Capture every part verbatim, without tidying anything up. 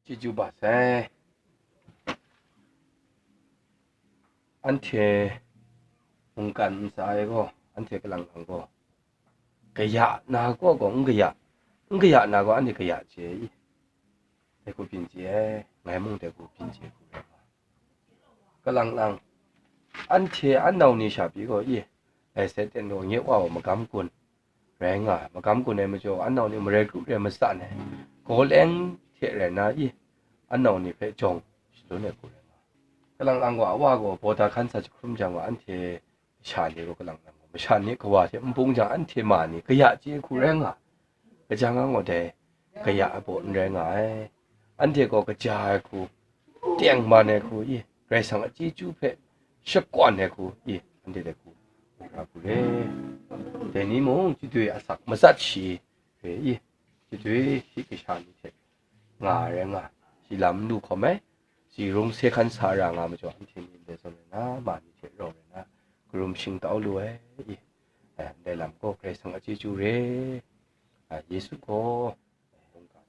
Chyeju ba sai. Anhte mungkan ntsa ai gaw, anhte kalang lang gaw, kaya na gaw, gaw n kaya, n kaya na gaw, anhte kaya chye i. Dai hku byin chye ai, ngai mung dai hku byin chye hku rai nga. Kalang lang, anhte anau ni sha pyi gaw i, ai Satan gaw nye Wa gaw magam gun rai nga ai, magam gun ai majaw, anau ni marai kru re matsan ai, gaw leng hte rai nna i, anau ni hpe jawng shalun ai hku rai nga ai. Kalang lang gaw, a wa gaw bawda hkan sa jahkrum jang gaw, anhte masha ni gaw kalang lang gaw, masha ni kawa hte n bung jang, anhte ma ni kaya chye hku rai nga ai. Kaja nga gaw dai kaya ai baw n rai nga ai. Anhte gaw kaja ai hku, tengman ai hku i, Karai Kasang a chyeju hpe shakawn ai hku i, anhte dai hku ra hku re. Dai ni mung chyidwi asak matsat shi re i, chyidwi shi kasha ni hte nga ai rai nga, shi lam n lu hkawm ai, shi rung se hkan sa ra nga majaw, anhte ni ndai zawn rai na, ma ni hte rau rai na, karum shingtau lu ai i, eh, ndai lam gaw Karai Kasang a chyeju re. Ah, Yesu gaw,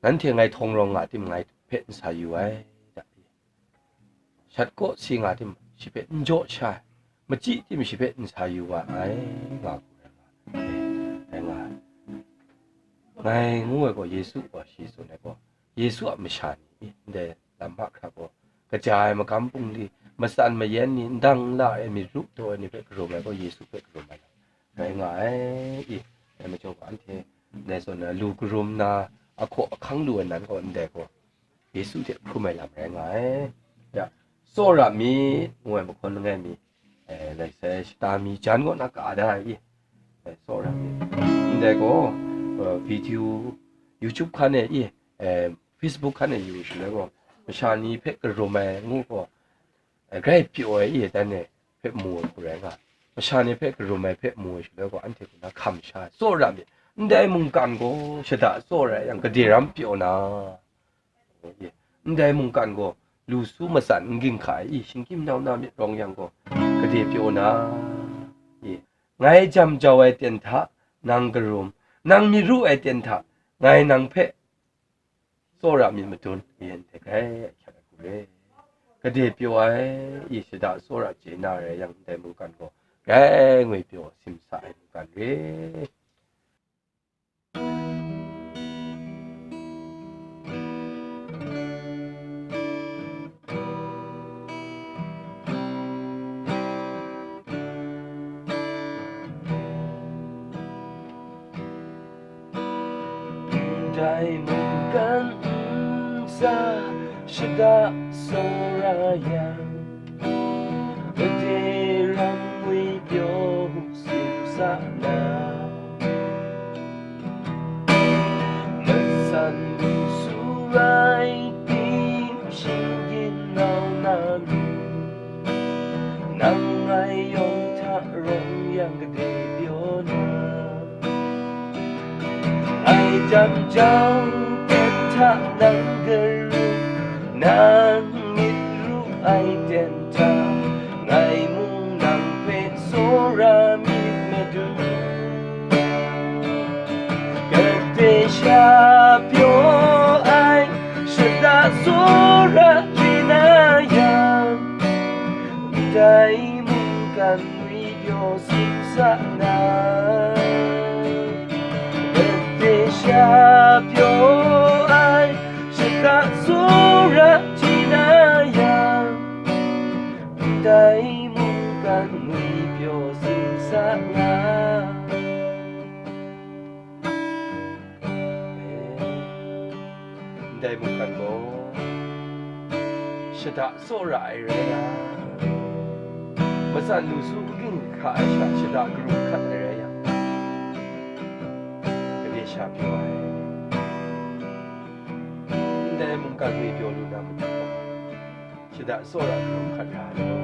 nanhte ngai htawng rawng nga tim, ngai hpe n sa yu ai, da. Shat kaw si nga tim, shi hpe n jaw sha ai, machyi tim, shi hpe n sa yu wa ai, nga hku rai nga ai. Rai nga ai. Ngai ngu ai gaw, Yesu gaw shi tsun ai gaw, Yesu a masha ni, ndai lam mahkra gaw, kaja ai magam bungli, matsan mayan ni, ndang n la ai, myit ru taw ai ni hpe karum ai gaw, Yesu hpe karum ai lam rai nga ai i. Dai majaw gaw, anhte ndai zawn na lu karum na, ahkaw ahkang lu ai nan gaw, ndai gaw Yesu hte hkrum ai lam rai nga ai. Ya, tsawra myit ngu ai mahkawn langai mi, eh, lai sai shata mi jan kaw na ka da ai i, eh, tsawra myit. Ndai gaw, eh, video, YouTube hkan e i, eh, Facebook hkan e yu shaloi gaw, masha ni hpe karum ai ngu gaw, eh, grai pyaw ai i, dan e hpe mu ai hku rai nga ai. Masha ni hpe karum ai hpe mu ai shaloi gaw, anhte kaw na hkam sha ai. Tsawra myit, ndai mungkan gaw shada tsawra ai yang, gade ram pyaw na, ndai mungkan gaw lu su matsan n ging hka ai i, shinggyim nau na myit rawng yang gaw, gade pyaw na i, ngai jam jau ai ten hta nang karum, nang myit ru ai ten hta ngai nang hpe tsawra myit madun, yen dai grai ahkyak ai hku re. Gade pyaw ai i, shada tsawra chye na rai yang, ndai mungkan gaw grai ngwi pyaw simsa ai mungkan re. Ndai mungkan ntsa shada tsawra yang, gade ram ngwi pyaw simsa na, matsan lu su rai tim, shinggyim nau na myit, nang ngai yawng hta rawng yang, gade pyaw na. Ngai jam jau ten hta nang karum, nang myit ru ai ten hta ngai mung nang hpe tsawra myit madun. Gade sha pyaw ai shada tsawra chye na yang, ndai mungkan ngwi pyaw simsa na. Gade sha pyaw ai shada tsawra chye na yang, ndai mungkan ngwi pyaw simsa na. Ndai mungkan gaw shada tsawra ai rai yang, matsan lu su n ging hka ai sha shada karum hkat ai rai yang, gade sha pyaw ai. Ndai mungkan ngwi pyaw lu na matu gaw, shada tsawra karum hkat ra ai law.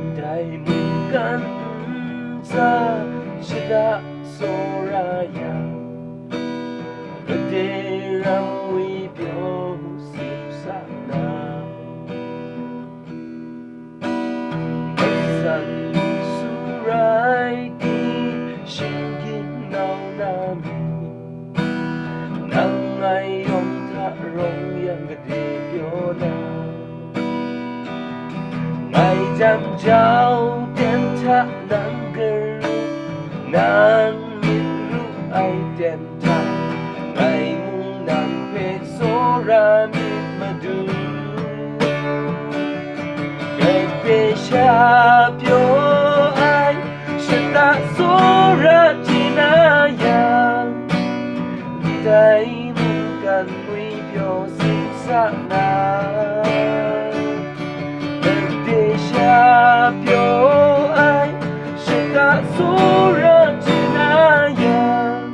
Ndai mungkan ntsa shada tsawra yang, gade ram ngwi pyaw simsa na. Matsan lu su rai tim, shinggyim nau na myit, Rawng yang gade pyaw na, ngai jam jau ten hta nang garu, nang myit ru ai ten hta, ngai mung nang hpe tsawra myit madu. Gade sha pyaw ai shata tsawra di na yang, ndai mungkan ngwi pyaw sin sa na. Gade sha pyaw ai shata tsawra di na yang,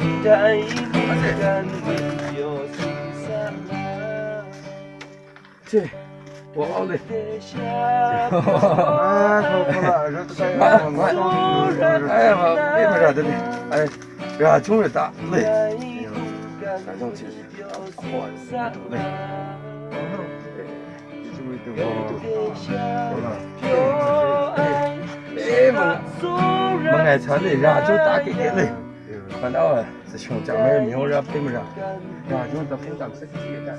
ndai mungkan ngwi pyaw sin sa na. Che, wa au le. Ah, ko, ko la, rat kai, wa, wa. Ai, wa, pe mara de le. Ai, ra chung re ta le. Ra chung che. Wa, le. Eh, ma, ma ngai cha le, ra chung ta ke ke le. Ma na wa. စရှုံကြမယ်မျိုးရပေးမလားဒါကျွန်တော်ဖုန်းတောင်ဆက်ကြည့်ရတာ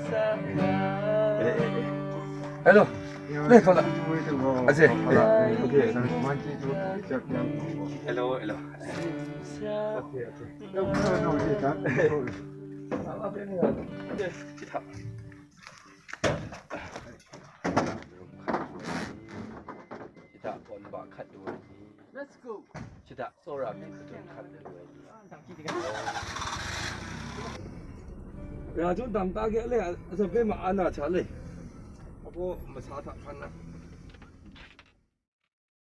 အဲအဲအဲအဲ့တော့လက်ခေါ်လာအစေအဲโอเค Hello hello โอเคโอเคတော့တော့ဒီကဟုတ်ပြီဟုတ်ပြီချစ်ထားချစ်ထားပေါ်နေပါခတ်တူ Let's go. ချစ်တာစောရမင်းကတုံခတ်တယ်ဝဲ။ ရာကျုံးတမ်တားကဲလဲအစပင်းမှာအာနာချာလေအပေါ်မစားတာဖန်နာ